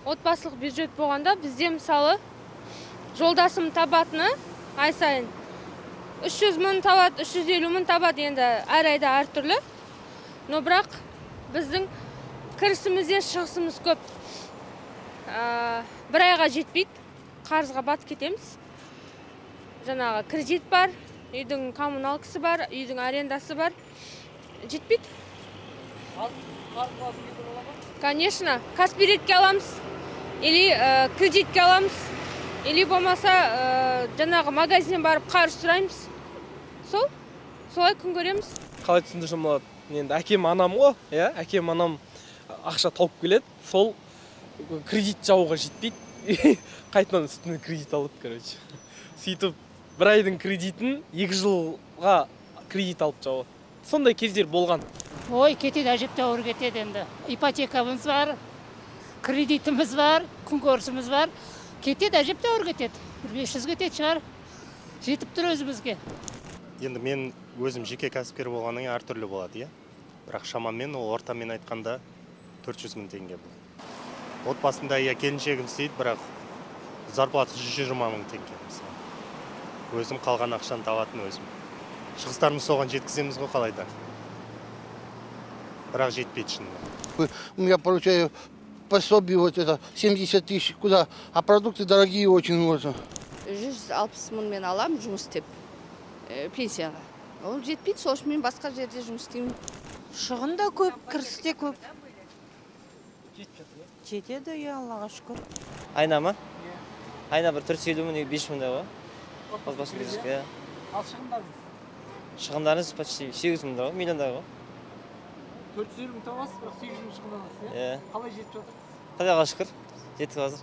Отбасылық бюджет болғанда бізде, мысалы, жолдасым табатыны ай сайын 300 мың табады, 350 мың табады, енді әр айда әртүрлі. Но бірақ біздің кірісімізден шығысымыз көп. Бір айға жетпейді, қарызға батып кетеміз. Жаңағы кредит бар, үйдің коммуналкасы бар, үйдің арендасы бар. Жетпейді. Конечно, Каспи Редке аламыз, или кредитке аламыз, или болмаса жаңағы магазиннен барып қарыз сұраймыз. Сол, солай күн көреміз. Қалай түсіндірсем болады? Енді әкем, анам ғой, иә, әкем, анам ақша тауып келеді, сол кредит жабуға жетпейді, қайтадан үстіне кредит алады, короче. Сөйтіп бір айдың кредитін 2 жылға кредит алып жабады. Сондай кездер болған. Ой, кетеді, әжептәуір кетеді енді. Ипотекамыз бар, кредитіміз бар, күнкөрісіміз бар. Кетеді, әжептәуір кетеді. Бір 500 кететін шығар. Жетіп тұр өзімізге. Енді мен өзім жеке кәсіпкер болғаннан кейін әртүрлі болады, иә. Бірақ шамамен ол ортамен айтқанда 400 мың теңге болады. Отбасында, иә, келіншегім істейді, бірақ зарплатасы 120 мың теңге, мысалы. Өзім қалған ақшаны табатын өзім. Шығыстарымызды соған жеткіземіз ғой қалайда. Бірақ жетпейді шынымен. Я получаю пособие вот это 70 тысяч, куда? А продукты дорогие очень вот. 160 мыңмен аламын жұмыс істеп пенсияға. Ол жетпейді, сол үшін мен басқа жерде жұмыс істеймін. Шығын да көп, кіріс те көп. Жетеді, иә, Аллаға шүкір. Айына ма? Айына бір 450 мың, 5 мыңдай ғой. Отбасы бюджетке, иә. Ал шығындарыңыз? Шығындарыңыз почти 800 мыңдай ғой, миллиондай ғой. 450 мың табасыз, бірақ 800 мың шығынданасыз, иә? Иә. Қалай жетіп жатыр? Құдайға шүкір, жеттік қазір.